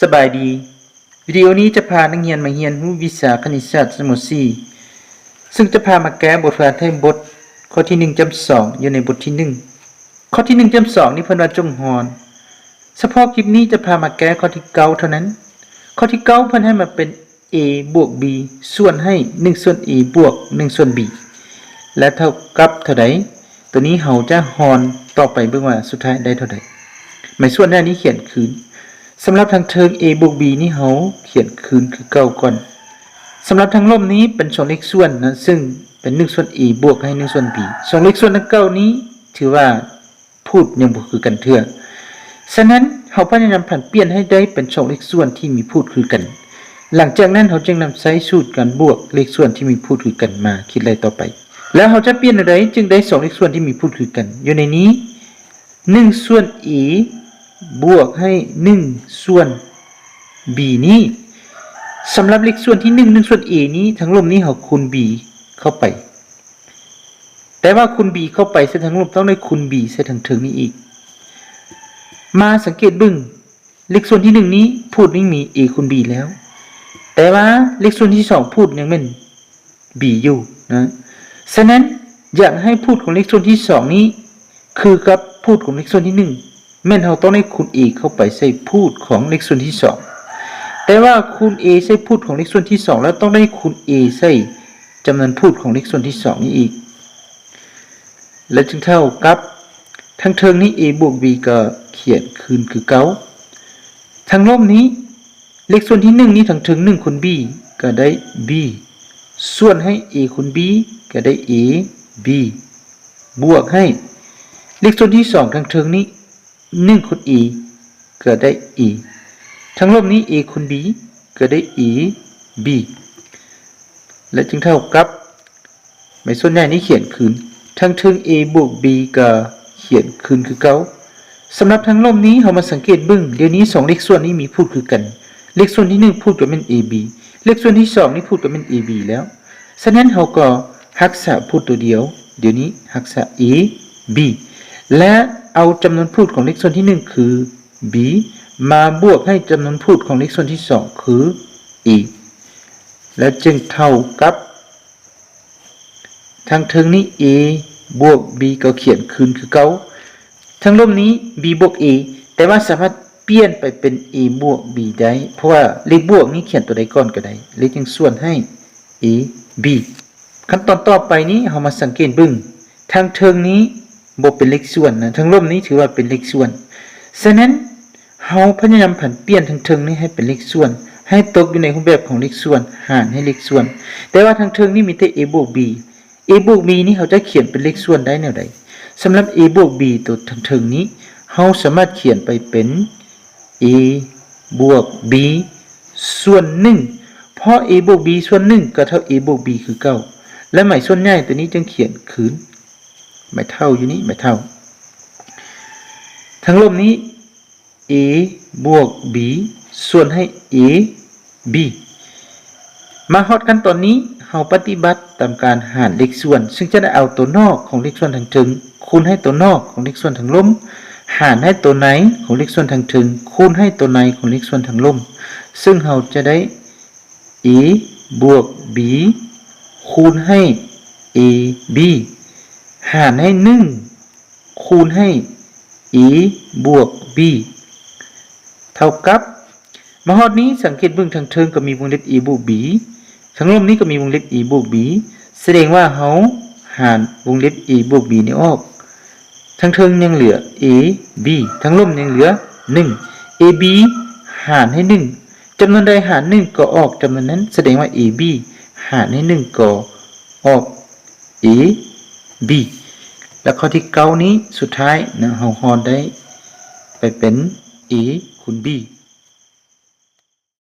ສະບາຍດີ. ວິດີໂອນີ້ຈະພານັກຮຽນມາຮຽນຮູ້ວິຊາຄະນິດສາດຊັ້ນ ມ.ສີ່ ເຊິ່ງຈະພາມາແກ້ບົດຝຶກຫັດໃຫ້ບົດຂໍ້ທີໜຶ່ງຈ້ຳສອງ ຢູ່ໃນບົດທີໜຶ່ງ. ຂໍ້ທີໜຶ່ງຈ້ຳສອງນີ້ເພິ່ນວ່າຈົ່ງຮອນ. ສະເພາະຄລິບນີ້ຈະພາມາແກ້ຂໍ້ທີເກົ້າເທົ່ານັ້ນ. ຂໍ້ທີເກົ້າເພິ່ນໃຫ້ມາເປັນ a ບວກ b ສ່ວນໃຫ້ໜຶ່ງສ່ວນ a ບວກໜຶ່ງສ່ວນ b ແລະເທົ່າກັບເທົ່າໃດ. ໂຕນີ້ເຮົາຈະຮອນຕໍ່ໄປເບິ່ງວ່າສຸດທ້າຍໄດ້ເທົ່າໃດ. ໝາຍສ່ວນໜ້ານີ້ຂຽນຄືນ. ສຳລັບທາງເທິງ a ບວກ b ນີ້ເຮົາຂຽນຄືນຄືເກົ່າກ່ອນ. ສຳລັບທາງລຸ່ມນີ້ເປັນສອງເລກສ່ວນນະ ເຊິ່ງເປັນໜຶ່ງສ່ວນ a ບວກໃຫ້ໜຶ່ງສ່ວນ b. ສອງເລກສ່ວນດັ່ງກ່າວນີ້ຖືວ່າ ພູດຍັງບໍ່ຄືກັນເທື່ອ. ສະນັ້ນ ເຮົາພະຍາຍາມຜັນປ່ຽນໃຫ້ໄດ້ເປັນສອງເລກສ່ວນທີ່ມີພູດຄືກັນ. ຫຼັງຈາກນັ້ນ ເຮົາຈຶ່ງນຳໃຊ້ສູດການບວກເລກສ່ວນທີ່ມີພູດຄືກັນມາຄິດໄລ່ຕໍ່ໄປ. ແລ້ວເຮົາຈະປ່ຽນແນວໃດຈຶ່ງໄດ້ສອງເລກສ່ວນທີ່ມີພູດຄືກັນ? ຢູ່ໃນນີ້ ໜຶ່ງສ່ວນ a ບວກໃຫ້ໜຶ່ງສ່ວນ b ນີ້. ສຳລັບເລກສ່ວນທີໜຶ່ງ ໜຶ່ງສ່ວນ a ນີ້ ທາງລຸ່ມນີ້ເຮົາຄູນ b ເຂົ້າໄປ. ແຕ່ວ່າຄູນ b ເຂົ້າໄປໃສ່ທາງລຸ່ມ ຕ້ອງໄດ້ຄູນ b ໃສ່ທາງເທິງນີ້ອີກ. ມາສັງເກດເບິ່ງ ເລກສ່ວນທີໜຶ່ງນີ້ ພູດຍັງມີ a ຄູນ b ແລ້ວ, ແຕ່ວ່າເລກສ່ວນທີສອງ ພູດຍັງແມ່ນ b ຢູ່ນະ. ສະນັ້ນ ຢາກໃຫ້ພູດຂອງເລກສ່ວນທີສອງນີ້ ຄືກັບພູດຂອງເລກສ່ວນທີໜຶ່ງ ແມ່ນເຮົາຕ້ອງໄດ້ຄູນ a ເຂົ້າໄປໃສ່ພູດຂອງເລກສ່ວນທີສອງ. ແຕ່ວ່າຄູນ a ໃສ່ພູດຂອງເລກສ່ວນທີສອງ ແລ້ວຕ້ອງໄດ້ຄູນ a ໃສ່ຈຳນວນພູດຂອງເລກສ່ວນທີສອງນີ້ອີກ ແລະຈຶ່ງເທົ່າກັບ ທາງເທິງນີ້ a ບວກ b ກໍຂຽນຄືນຄືເກົ່າ. ທາງລຸ່ມນີ້ ເລກສ່ວນທີໜຶ່ງນີ້ ທາງເທິງໜຶ່ງຄູນ b ກໍໄດ້ b ສ່ວນໃຫ້ a ຄູນ b ກໍໄດ້ a b ບວກໃຫ້ເລກສ່ວນທີສອງ ທາງເທິງນີ້ ໜຶ່ງຄູນ a ກໍໄດ້ a ທາງລຸ່ມນີ້ a ຄູນ b ກໍໄດ້ a b ແລະຈຶ່ງເທົ່າກັບ ໝາຍສ່ວນໃຫຍ່ນີ້ຂຽນຄືນ ທາງເທິງ a ບວກ b ກໍຂຽນຄືນຄືເກົ່າ. ສຳລັບທາງລຸ່ມນີ້ ເຮົາມາສັງເກດເບິ່ງ ດຽວນີ້ສອງເລກສ່ວນນີ້ມີພູດຄືກັນ. ເລກສ່ວນທີໜຶ່ງ ພູດກໍແມ່ນ ab, ເລກສ່ວນທີສອງນີ້ ພູດກໍແມ່ນ ab ແລ້ວ. ສະນັ້ນ ເຮົາກໍຮັກສາພູດຕົວດຽວ, ດຽວນີ້ຮັກສາ a b ແລະເອົາຈຳນວນພູດຂອງເລກສ່ວນທີໜຶ່ງ ຄື b ມາບວກໃຫ້ຈຳນວນພູດຂອງເລກສ່ວນທີສອງ ຄື a ແລະຈຶ່ງເທົ່າກັບ ທາງເທິງນີ້ a ບວກ b ກໍຂຽນຄືນຄືເກົ່າ. ທາງລຸ່ມນີ້ b ບວກ a ແຕ່ວ່າສາມາດປ່ຽນໄປເປັນ a ບວກ b ໄດ້ ເພາະວ່າເລກບວກນີ້ຂຽນຕົວໃດກ່ອນກໍໄດ້ ແລະຈຶ່ງສ່ວນໃຫ້ ab. ຂັ້ນຕອນຕໍ່ໄປນີ້ ເຮົາມາສັງເກດເບິ່ງ ທາງເທິງນີ້ບໍ່ເປັນເລກສ່ວນນະ, ທາງລຸ່ມນີ້ຖືວ່າເປັນເລກສ່ວນ. ສະນັ້ນ ເຮົາພະຍາຍາມຜັນປ່ຽນທາງເທິງນີ້ໃຫ້ເປັນເລກສ່ວນ, ໃຫ້ຕົກຢູ່ໃນຮູບແບບຂອງເລກສ່ວນ ຫານໃຫ້ເລກສ່ວນ. ແຕ່ວ່າທາງເທິງນີ້ມີແຕ່ a ບວກ b, a ບວກ b ນີ້ເຮົາຈະຂຽນເປັນເລກສ່ວນໄດ້ແນວໃດ? ສຳລັບ a ບວກ b ຕົວທາງເທິງນີ້ ເຮົາສາມາດຂຽນໄປເປັນ a ບວກ b ສ່ວນໜຶ່ງ ເພາະ a ບວກ b ສ່ວນໜຶ່ງ ກໍເທົ່າ a ບວກ b ຄືເກົ່າ ແລະໝາຍສ່ວນໃຫຍ່ຕົວນີ້ຈຶ່ງຂຽນຄືນ ໝາຍເທົ່າຢູ່ນີ້ ໝາຍເທົ່າ ທາງລຸ່ມນີ້ a ບວກ b ສ່ວນໃຫ້ ab. ມາຮອດຂັ້ນຕອນນີ້ ເຮົາປະຕິບັດຕາມການຫານເລກສ່ວນ ເຊິ່ງຈະໄດ້ເອົາຕົວນອກຂອງເລກສ່ວນທາງເທິງ ຄູນໃຫ້ຕົວນອກຂອງເລກສ່ວນທາງລຸ່ມ ຫານໃຫ້ຕົວໃນຂອງເລກສ່ວນທາງເທິງ ຄູນໃຫ້ຕົວໃນຂອງເລກສ່ວນທາງລຸ່ມ ເຊິ່ງເຮົາຈະໄດ້ a ບວກ b ຄູນໃຫ້ ab ຫານໃຫ້ໜຶ່ງ ຄູນໃຫ້ a ບວກ b ເທົ່າກັບ ມາຮອດນີ້ສັງເກດເບິ່ງ ທາງເທິງກໍມີວົງເລັບ a ບວກ b, ທາງລຸ່ມນີ້ກໍມີວົງເລັບ a ບວກ b, ສະແດງວ່າເຮົາຫານວົງເລັບ a ບວກ b ນີ້ອອກ, ທາງເທິງຍັງເຫຼືອ ab, ທາງລຸ່ມຍັງເຫຼືອ ໜຶ່ງ, ab ຫານໃຫ້ ໜຶ່ງ, ຈຳນວນໃດຫານ ໜຶ່ງ ກໍອອກຈຳນວນນັ້ນ, ສະແດງວ່າ ab ຫານໃຫ້ ໜຶ່ງ ກໍອອກ ab. ແລະຂໍ້ທີເກົ້ານີ້ ສຸດທ້າຍນະ ເຮົາຮອນໄດ້ໄປເປັນ a ຄູນ b.